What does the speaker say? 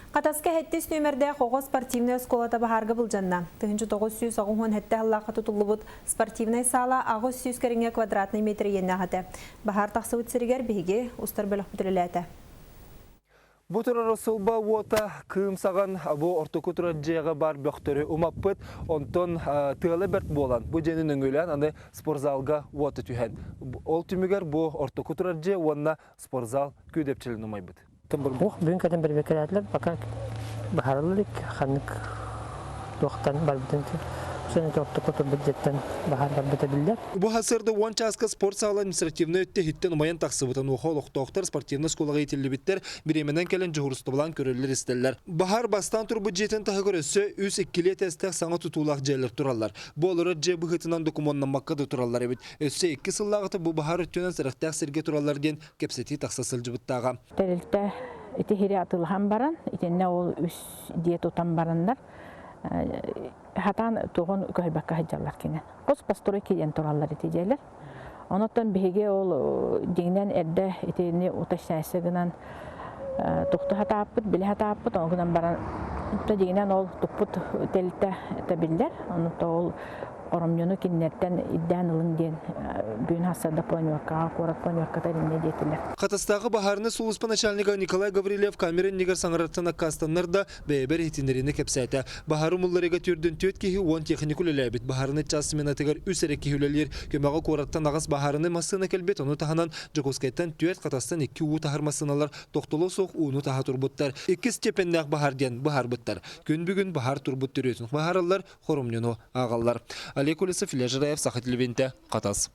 Хатаска сэттис нүөмэрдээх оҕо спортивнай оскуолата баһаарга былдьанна. 1987 сыллаахха тутуллубут спортивнай саала 800 кэриҥэ квадратнай метр иэннээх этэ. Баһаар тахсыбыт сиригэр биһиги устар бөлөхпүт үлэлээтэ. Бу турар сылба уота кыым саҕан бу ортоку турар дьиэҕэ баар бөхтөрү умаппыт, онтон тыала бэрт буолан бу дьиэни нөҥүөлээн аны спортзалга уота түһэн. Ол түмүгэр бу ортоку турар дьиэ уонна спортзал күүдэпчилин умайбыт. Бух бүгүн кэлэн бэрэбиэркэлээтилэр, пока быһаарылла илик ханнык туохтан барбытын ортоку турбут дьиэттэн баһаар барбыта биллэр. Бу сарсыарда 10 чааска спорт саала административнай өттө иһиттэн умайан тахсыбыт. Онуоха олохтоохтор спортивнай оскуолаҕа иитиллибиттэр, бириэмэнэн кэлэн дьуһуурустубалаан көрөллөр-истэллэр. Баһаар бастаан турбут дьиэтин таһыгар өссө үс иккилии этээстээх саҥа тутуулаах дьиэлэр тураллар. Бу олорор дьиэ быһыытынан докумуоннаммакка да тураллар эбит. Өссө икки сыллааҕыта бу баһаар өттүнэн сэрэхтээх сиргэ тураллар диэн кэпсэтии тахса сылдьыбыттааҕа. Тэрилтэ ити сири атыылаһан баран, итиннэ ол үс дьиэ тутан бараннар, хатаан туоҕун көһөрбөккө сылдьаллар кинэ. Хос постройки диэн тураллар ити дьиэлэр. Онон биһиги ол дьиҥинэн эрдэ итини уточняйся гынан тухту хатааппыт, билэ хатааппыт, ол гынан баран дьиҥинэн ол туппут тэрилтэ это биллэр. Ону ол Оромньуну кинилэртэн ирдээн ылыҥ диэн бүгүн сарсыарда планеркаҕа куорат планерката инньэ диэтилэр. Хатастааҕы баһаарынай сулууспа начальнига Николай Гаврильев камера иннигэр саҥарартан аккаастаннар да, бэйэбэр иһитиннэриини кэпсээтэ. Баһаары умулларыыга түөрдүн түөрт киһи уон техник үлэлээбит. Баһаарынай чаас сменатыгар үс эрэ киһи үлэлиир. Көмөҕө куораттан аҕыс баһаарынай массыына кэлбит, ону таһынан Дьокуускайтан түөрт, Хатастан икки уу таһар массыыналар тохтоло суох ууну таһа турбуттар. Иккис степеннээх баһаар диэн быһаарбыттар. Күн бүгүн баһаар турбут төрүөтүн быһаараллар, хоромньуну ааҕаллар. Олег Колесов, Илья Жираев, Саха телевидениетэ, Хатас.